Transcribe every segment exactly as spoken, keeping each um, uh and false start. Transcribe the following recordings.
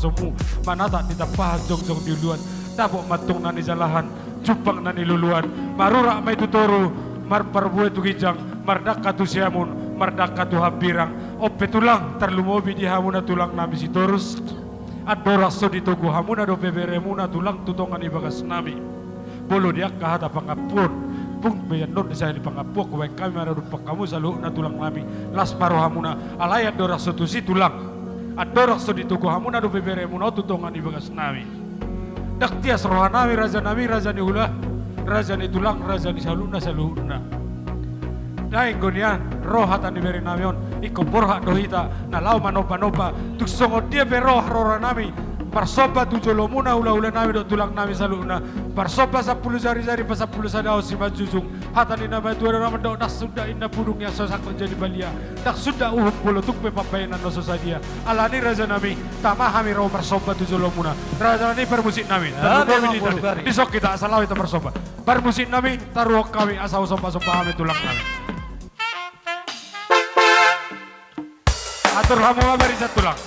somu, manatak di tampahan, jongjong di uluan, dapot ma antong na nijalahan, jumpang na niluluan, marurat ma i tu toru, marparbue tu ginjang, mardangka tu siamun, mardangka tu hambirang. On pe tulang, tarlumobi di hamuna tulang nami Sitorus. Andorang so ditogu hamuna dope beremuna tulang tu tonga ni bagas nami. Molo di angka hata pangampuon, tung pe annon di saha ni pangampuon, hubaen hami ma na dumpak hamu saluhutna tulang nami, las ma rohamuna, alai andorang so tusi tulang, andorang so ditogu hamuna dope beremuna on tu tonga ni bagas nami. Ndang tias roha nami raja nami, raja ni hula, raja ni tulang, raja ni saluhutna, saluhutna. Naeng do nian ro hata ni bere nami on, ingkon borhat do hita na laho manomba-nomba. Tung songon dia pe ro haroro nami marsomba tu jolomuna hulahula nami dohot tulang nami saluhutna, marsomba sampulu jarijari pasampulu sadahon simanjujung. Hata ni na matua do na mandok, ndang sundat inna pudung na so sangkot jadi balian, ndang sundat uhum molo tung pe pambahenan na so sadia. Alani raja nami, tama hami ro marsomba tu jolomuna. Raja nami, parmusik nami, tarlumobi di hita, dison hita asa laho hita marsomba. Parmusik nami, taruhon hami asa husombasomba hami tulang nami. Atur hamu ma barisan tulang.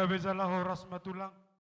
Gabe jala horas ma tulang.